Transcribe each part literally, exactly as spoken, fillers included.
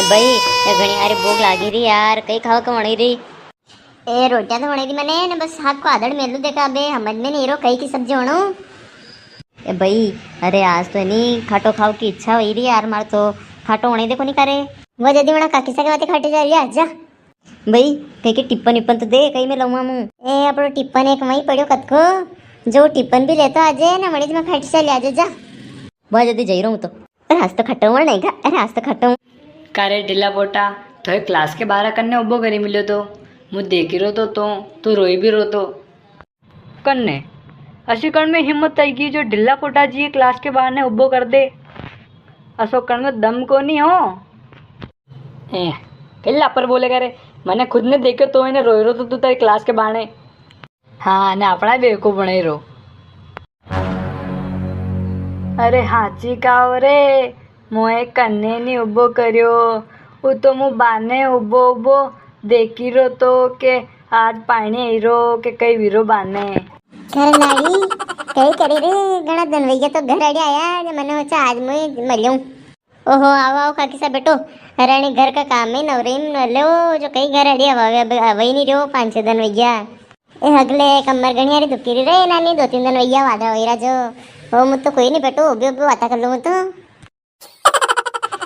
भाई, ये घणी हारी भूख लागी री यार, कई खावा के वणी री? ए, रोटियां तो वणी री मने, ने बस हाथ को आदड़ मेलू देखा, अबे समझ में नी रो कई की सब्जी वणो। ए भाई, अरे आज तो नी खाटो खावा की इच्छा हुई री यार, मार तो खाटो वणी देखो नी करे। वो जदी वणा काकी सा के वाते खाटी जा रिया, जा। भाई, कई के टिप्पन इप्पन तो दे, कई में लऊंगा मुं। ए, अपनो टिप्पन एक वहीं पड़्यो कतको, जो टिप्पन भी लेतो आजे ना, वणीज में खाटी सा ले आजे, जा। बहुत जल्दी जई रहूं तो। अरे आज तो खटो वणेगा, अरे आज तो खटो। का रे ढीला पोटा, तो एक क्लास के बाहर कन्ने उबो करी मिल्यो तो, मुं देखी रो तो, तो, तू रोई भी रो तो। कन्ने असी कण में हिम्मत आई गई जो ढीला पोटा जी क्लास के बाहर ने उबो कर दे? असो कण में दम कोनी हो। ए, कई लापर बोलेगा रे, मने खुद ने देख्यो तो इने रोई रो तो तू तारी क्लास के बाहर ने। हाँ, ने आपणा बेवकूफ बणाई रो। अरे हाची काव रे, मोए कन्ने नी उबो कर्यो, उ तो मुं बाने उबो उबो देखी रो तो के आज पाणी आई रो के कई वीरो बाने। अरे लाड़ी, कई करे रे, घणा दन वई गया तो घर आड़े आया, जे मने सोचा आज मुं मल्यूं। ओहो, आओ, आओ, काकी सा बैठो। अरे, अणी घर का काम में नवरे में न लो, जो कई घर अड़ी हवा वे, अब हवा ही नी रियो, पाँच छह दिन वैया। ए, हगले कमर घणी हारी दुखी री रे, नानी, दो तीन दिन वैया वादा वैरा जो। ओ, मुं तो कोई नी बैठो, उबे उबे वाता कर लूं मुं तो।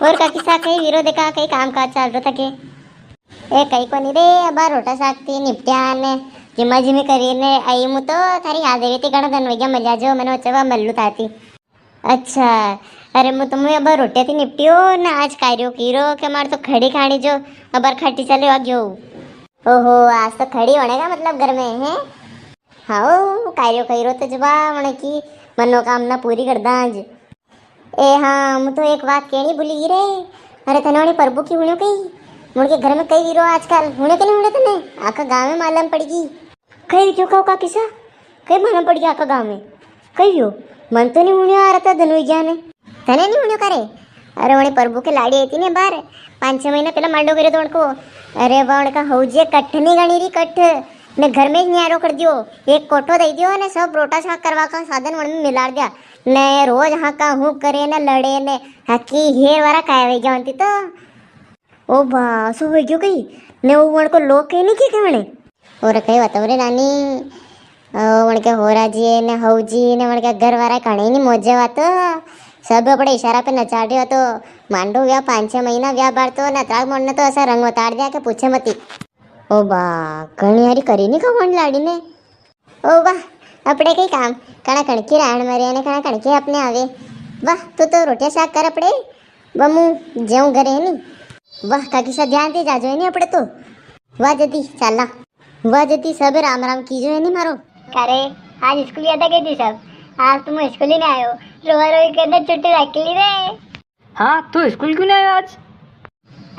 और काकी सा कई वीरो देखा, कई काम काज चाल रो था के? ए, कई कोनी रे, अबार रोटा साग थी निपट्या ने, जिमा जिमी करी ने आई मुं तो थारी याद आई थी, घणा दिन वैया मल्या जो, मने सोचा वा मल्लू थाती। अच्छा, अरे मुं तो मुं अबार रोटियां थी निपट्यो ने आज कार्यो कीरो के मार तो खड़ी खाणी जो अबार खाटी चले आ गयो। ओहो, आज तो खड़ी होने का मतलब घर में है। हाँ, कार्यो कीरो तो जबा वणे की मनोकामना पूरी कर दांज। ए हाँ, मुं तो एक बात केणी भूली गई रे। अरे तने वणी प्रभु की हुण्यो कई? मुड़ के घर में कई वीरो आजकल हुण्यो के नी हुण्यो तने? आखा गांव में मालूम पड़ गई। कई क्यों कहो काकी सा? कई मालूम पड़ गया आखा गांव में? कई हो? मन तो नी हुण्यो आ रहा था धनु ज्ञान है। तने नी हुण्यो करे? अरे वणी प्रभु के लाड़ी आई थी ने बार, पाँच छह महीना पहला मांडो करे तो उनको। अरे वा उनका हौजे कठ नी गणी री कठ। ने घर में न्यारो कर दियो। एक कोठो दे दियो ने सब रोटा साग करवा का साधन वण में मिलाड़ दिया। ने रोज हाँ का हूँ करे ने लड़े ने हकी हेर वारा काय वे गया तो। ओ बा, असो हो गयो कई? ने वो वण को लोग कई नी के के वणे? और कई बताऊं रे नानी, अ, वण के होरा जी ने हऊ जी ने वण के घर वाला कणे नी मोजे वा तो। सब अपने इशारा पे नचाड़ रहे हो तो मांडो व्या पाँच छह महीना व्या बार तो नतराग मोड़ ने तो ऐसा रंग उतार दिया के पूछे मती। ओ बा, घणी हारी करी नी का वण लाड़ी ने। ओ वाह, अपड़े कई काम, कणा कणकी राण मरे ने कणा कणकी अपने आवे। वाह, तू तो रोटियां शाक कर अपड़े, बमू जेऊं घरे है नी। वाह, काकी सा ध्यान दे जाजो है नी अपड़े तो। वाह जदी, चाला। वाह जदी, सब राम राम कीजो है नी मारो। का रे, आज स्कूल गया था के थी सब? आज तो मैं स्कूल ही नी आयो। रोवा रोई करने छुट्टी रख ली रे। हाँ, तू स्कूल क्यों नी आयो आज?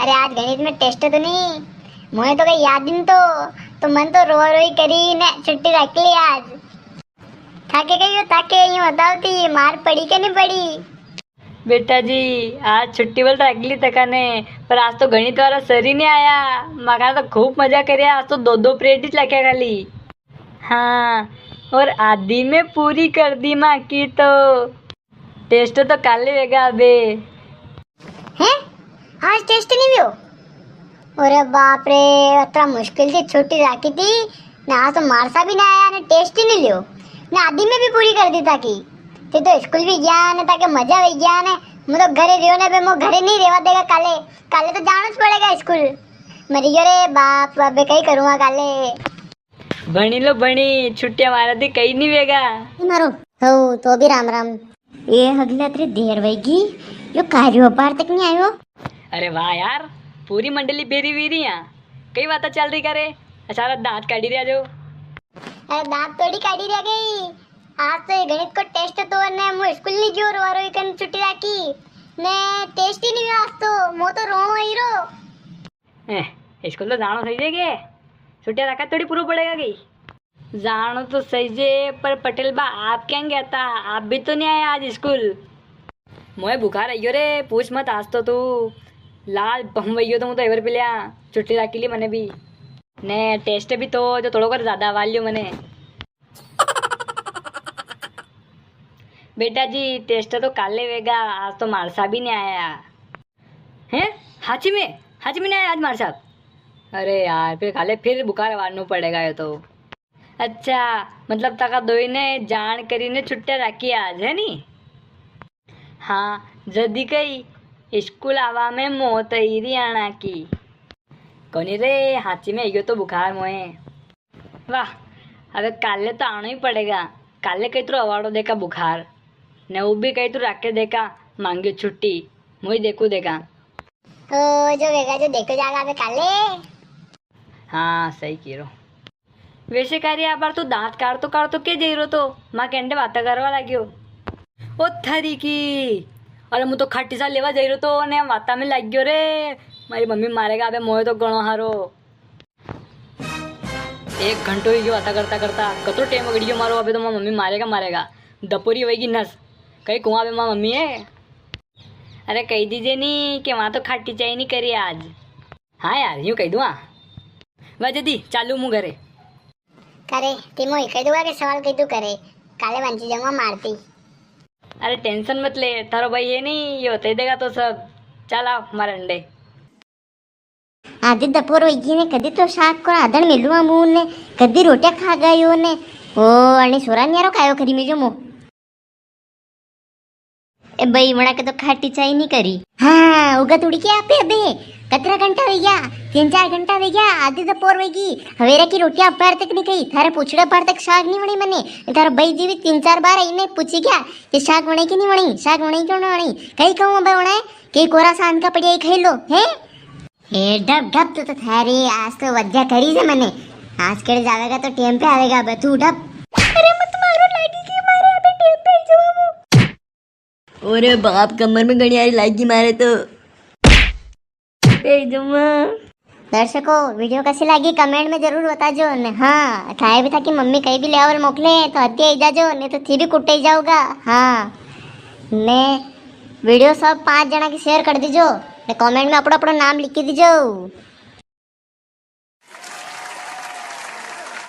अरे, आज गणित में टेस्ट तो नी, मोए तो कई याद ही नी तो, तो मन तो रोवा रोई करी ने छुट्टी रख ली आज। थाके कई हो, थाके यूं बताओ थी, मार पड़ी के नी पड़ी? बेटा जी, आज छुट्टी बोल रख ली तका ने, पर आज तो गणित वाला सर ही नी आया। माका तो खूब मजा करया, आज तो दो दो पीरियड ही लग्या खाली। हाँ, और आधी में पूरी कर दी माँ की तो। टेस्ट तो काले वेगा अबे। हैं? आज टेस्ट नी व्यो? अरे बाप रे, अतरा मुश्किल थी छुट्टी राखी थी, ने आज तो मारसा भी नी आया, ने टेस्ट ही नी लियो, ने आधी में भी पूरी कर दी थाकी। थे तो स्कूल भी गया ने, थाके मजा भी गया ने, मु तो घरे रियो ने, बे मो घरे नी रेवा देगा काले, काले तो जानो ज पड़ेगा स्कूल। मरी गयो रे बाप, अबे कई करूँगा काले। भणी लो भणी, छुट्टियां मारा थी कई नी वेगा। मारो हो तो भी राम राम। ए हगला तेरे देर वैगी, यो कार्यो अबार तक नी आयो। अरे वाह यार, पूरी मंडली भेरी हुई री है। कई बात चल री करे? अचारा दांत काढ़ी रिया जो। अरे दांत थोड़ी काढ़ी रिया गई। आज तो ये गणित को टेस्ट तो ने मु स्कूल नी गयो, रोवा रोई कन छुट्टी राखी। ने टेस्ट ही नी हुयो आज तो, मो तो रोणो आई रो। ए, स्कूल तो जाणो सही जे के? छुट्टियां रखा थोड़ी पूरो पड़ेगा कई? जाणो तो सही जे, पर पटेल बा आप क्या गया था? आप भी तो नी आया आज स्कूल। मोए बुखार आइयो रे, पूछ मत आज तो तू। लाल बम वइयो तो मु तो एवर पिल्या, छुट्टी राखी ली मने भी। ने टेस्ट भी तो जो थोड़ो कर ज्यादा वाल्यो मने। बेटा जी, टेस्ट तो काले वेगा, आज तो मारसा भी नी आया। हैं? हाची में, हाची में नी आया आज मार साहब। अरे यार, फिर काले फिर बुखार वारनो पड़ेगा ये तो। अच्छा, मतलब तका दोई ने जान करी ने छुट्टिया राखी आज, है नी? हाँ, जदी कई स्कूल आवा में मौत आई री आणा की। कोनी रे, हाची में यो तो बुखार मोए। वाह, अबे काले तो आणो ही पड़ेगा। काले कई तो अवाड़ो देखा बुखार, ने वो भी कई तो राखे देखा मांग्यो छुट्टी, मुई देखू देखा। ओ, जो वेगा जो देखो जागा अबे काले। हाँ, सही की रो। वैसे कार्य आ बार तू दांत काढ़तो काढ़तो के जई रो तो मां केंडे बाता करवा लाग्यो। ओ थारी की, अरे मु तो खाटी सा लेवा जई रो तो ने वाता में लाग गयो रे। मारी मम्मी मारेगा अबे मोए तो घणो हारो। एक घंटो ही गयो वाता करता करता, कतरो टेम बगड़ी गयो मारो। अबे तो मां मम्मी मारेगा मारेगा। दपोरी वई गी नस, कई कुआं पे मां मम्मी है। अरे कही दीजे नी कि वहां तो खाटी चाय नी करी आज। हाँ यार, यूं कही दूँ। वा जदी चालू मु घरे। करे, तीमो ही कही दूंगा कि सवाल कही तू करे, काले वांची जाऊंगा मारती। अरे टेंशन मत ले, थारो भाई है नी, यो होते देगा तो सब। चल आओ मारे अंडे। आधी दपोर होई गई ने, कदी तो शाक को आदण मिलुआ मुंह ने, कदी रोटियां खा गयो ने। ओ, अने सोरा न्यारो कायो करी मिल्यो मो। ए भाई, वणा के तो खाटी चाय नी करी। हाँ, उगा तुड़ी के आपे अबे, कतरा घंटा हो गया? तीन चार घंटा हो गया, आधी दपोर हो गई। हवेरा की रोटियां अपार तक नी खाई, थारे पूछड़े अपार तक शाक नी वणी मने। थारा भाई जी भी तीन चार बार आईने पूछी गया कि शाक वणे की नी वणी, शाक वणे क्यों ना वणी? कई कहूँ अबे वणे, कई कोरा सांत का पड़िया ही खाई लो, हैं? ए, ढप, ढप, तू तो थारी, आज तो वज्जा करी से मने। आज केड़े जावेगा तो टेम पे आवेगा, अबे तू ढप। अरे, मत मारो, लागी के मारे, अबे टेम पे ही जाऊँ। ओरे बाप, कमर में घणी आरी लागी मारे तो। ए जम्मा। दर्शकों, वीडियो कसी लागी, comment में जरूर बताजो ने। हाँ, थाए भी था कि मम्मी कहीं भी लेवल मोकले, तो हत्या ही जाजो, नी तो थी भी कुटे ही जाओगा। हाँ, ने वीडियो सब पांच जना की share कर दीजो, ने comment में अपणो अपणो नाम लिखी दीजो।